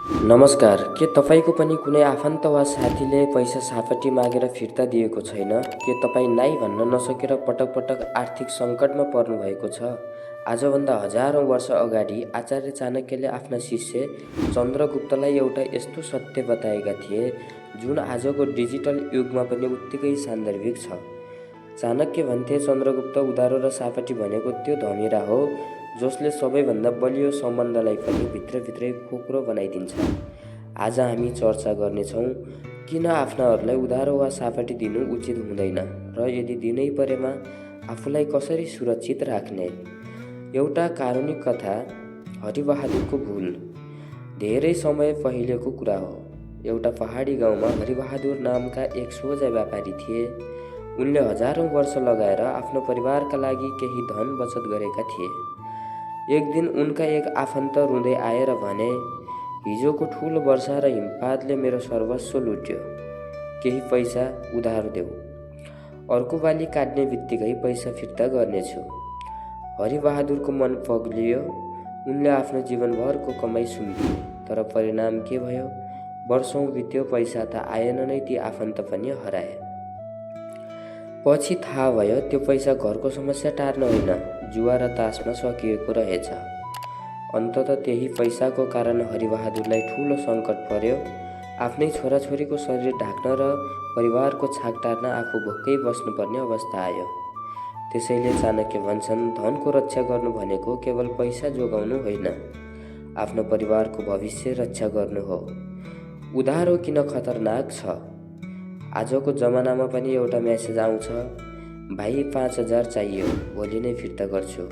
नमस्कार, के तपाईँको पनि कुनै आफन्त वा साथीले पैसा सापट्टि मागेर फिर्ता दिएको छैन? के तपाईँ नाइ भन्न नसकेर पटक पटक आर्थिक सङ्कटमा पर्नुभएको छ? आजभन्दा हजारौँ वर्ष अगाडि आचार्य चाणक्यले आफ्ना शिष्य चन्द्रगुप्तलाई एउटा यस्तो सत्य बताएका थिए जुन आजको डिजिटल युगमा पनि उत्तिकै सान्दर्भिक छ। चाणक्य भन्थे, चन्द्रगुप्त, उधारो र सापट्टि भनेको त्यो धमिरा हो जसले सबैभन्दा बलियो सम्बन्धलाई पनि भित्रभित्रै खोक्रो बनाइदिन्छ। आज हामी चर्चा गर्नेछौँ किन आफ्नाहरूलाई उधारो वा सापट्टि दिनु उचित हुँदैन र यदि दिनै परेमा आफूलाई कसरी सुरक्षित राख्ने। एउटा कारुणिक कथा, हरिबहादुरको भुल। धेरै समय पहिलेको कुरा हो। एउटा पहाडी गाउँमा हरिबहादुर नामका एक सोझा व्यापारी थिए। उनले हजारौँ वर्ष लगाएर आफ्नो परिवारका लागि केही धन बचत गरेका थिए। एक दिन उनका एक आफन्त रुँदै आएर भने, हिजोको ठुलो वर्षा र हिमपातले मेरो सर्वस्व लुट्यो। केही पैसा उधार देऊ। अर्को बाली काट्ने बित्तिकै पैसा फिर्ता गर्नेछु। हरिबहादुरको मन पग्लियो। उनले आफ्नो जीवनभरको कमाई सुम्पिए। तर परिणाम के भयो? वर्षौँ बित्यो, पैसा त आएन नै, ती आफन्त पनि हराए। पछि थाहा भयो त्यो पैसा घरको समस्या टार्न होइन, जुवा र तासमा सकिएको रहेछ। अन्ततः त्यही पैसाको कारण हरिबहादुरलाई ठुलो सङ्कट पर्यो। आफ्नै छोराछोरीको शरीर ढाक्न र परिवारको छाक टार्न आफू भोकै बस्नुपर्ने अवस्था आयो। त्यसैले चाणक्य भन्छन्, धनको रक्षा गर्नु भनेको केवल पैसा जोगाउनु होइन, आफ्नो परिवारको भविष्य रक्षा गर्नु हो। उधारो किन खतरनाक छ? आजको जमानामा पनि एउटा मेसेज आउँछ, भाइ 5000 चाहियो, भोलि नै फिर्ता गर्छु।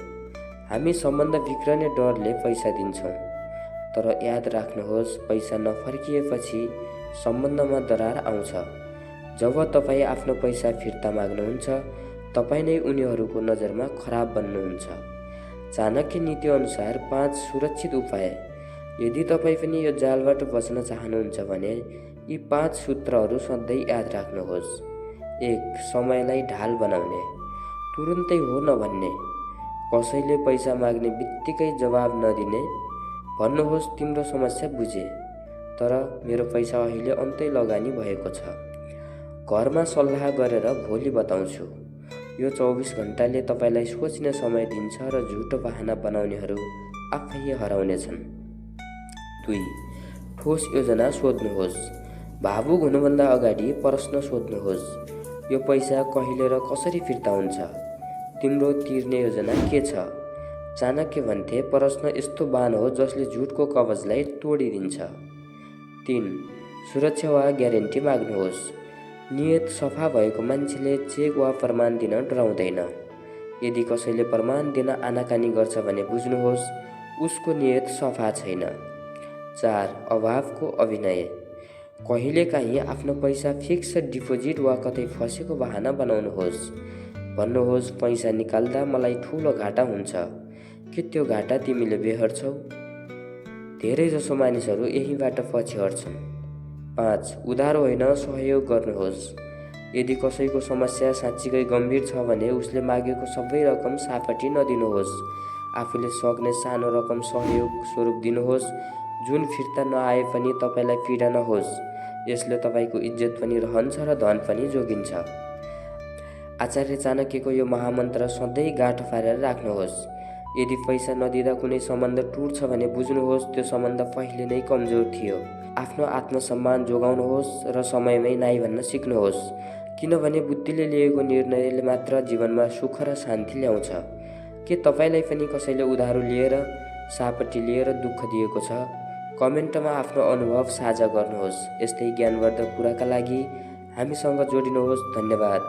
हामी सम्बन्ध बिग्रने डरले पैसा दिन्छौँ। तर याद राख्नुहोस्, पैसा नफर्किएपछि सम्बन्धमा दरार आउँछ। जब तपाईँ आफ्नो पैसा फिर्ता माग्नुहुन्छ, तपाईँ नै उनीहरूको नजरमा खराब बन्नुहुन्छ। चाणक्य नीति अनुसार 5 सुरक्षित उपाय। यदि तपाईँ पनि यो जालबाट बच्न चाहनुहुन्छ भने यी 5 सूत्रहरू सधैँ याद राख्नुहोस्। 1. समयलाई ढाल बनाउने। तुरुन्तै हो नभन्ने। कसैले पैसा माग्ने बित्तिकै जवाब नदिने। भन्नुहोस्, तिम्रो समस्या बुझे, तर मेरो पैसा अहिले अन्तै लगानी भएको छ। घरमा सल्लाह गरेर भोलि बताउँछु। यो 24 घण्टाले तपाईँलाई सोच्ने समय दिन्छ र झुटो बहाना बनाउनेहरू आफै हराउनेछन्। 2. ठोस योजना सोध्नुहोस्। भावुक हुनुभन्दा अगाडि प्रश्न सोध्नुहोस्। यो पैसा कहिले र कसरी फिर्ता हुन्छ? तिम्रो तिर्ने योजना के छ? चाणक्य भन्थे, प्रश्न यस्तो बाण हो जसले झुटको कवचलाई तोडिदिन्छ। 3. सुरक्षा वा ग्यारेन्टी माग्नुहोस्। नियत सफा भएको मान्छेले चेक वा प्रमाण दिन डराउँदैन। यदि कसैले प्रमाण दिन आनाकानी गर्छ भने बुझ्नुहोस्, उसको नियत सफा छैन। 4. अभावको अभिनय। कहिलेकाहीँ आफ्नो पैसा फिक्स डिपोजिट वा कतै फसेको बहाना बनाउनुहोस्। भन्नुहोस्, पैसा निकाल्दा मलाई ठुलो घाटा हुन्छ। के त्यो घाटा तिमीले बेहोर्छौ? धेरैजसो मानिसहरू यहीँबाट पछि हट्छन्। 5. उधारो होइन, सहयोग गर्नुहोस्। यदि कसैको समस्या साँच्चीकै गम्भीर छ भने उसले मागेको सबै रकम सापट्टि नदिनुहोस्। आफूले सक्ने सानो रकम सहयोग स्वरूप दिनुहोस्, जुन फिर्ता नआए पनि तपाईँलाई पीडा नहोस्। यसले तपाईँको इज्जत पनि रहन्छ र धन पनि जोगिन्छ। आचार्य चाणक्यको यो महामन्त्र सधैँ गाँठो पारेर राख्नुहोस्। यदि पैसा नदिँदा कुनै सम्बन्ध टुट्छ भने बुझ्नुहोस्, त्यो सम्बन्ध पहिले नै कमजोर थियो। आफ्नो आत्मसम्मान जोगाउनुहोस् र समयमै नाइ भन्न सिक्नुहोस्, किनभने बुद्धिले लिएको निर्णयले मात्र जीवनमा सुख र शान्ति ल्याउँछ। के तपाईँलाई पनि कसैले उधारो लिएर, सापट्टि लिएर दुःख दिएको छ? कमेन्टमा आफ्नो अनुभव साझा गर्नुहोस्। यस्तै ज्ञानवर्धक कुराका लागि हामीसँग जोडिनुहोस्। धन्यवाद।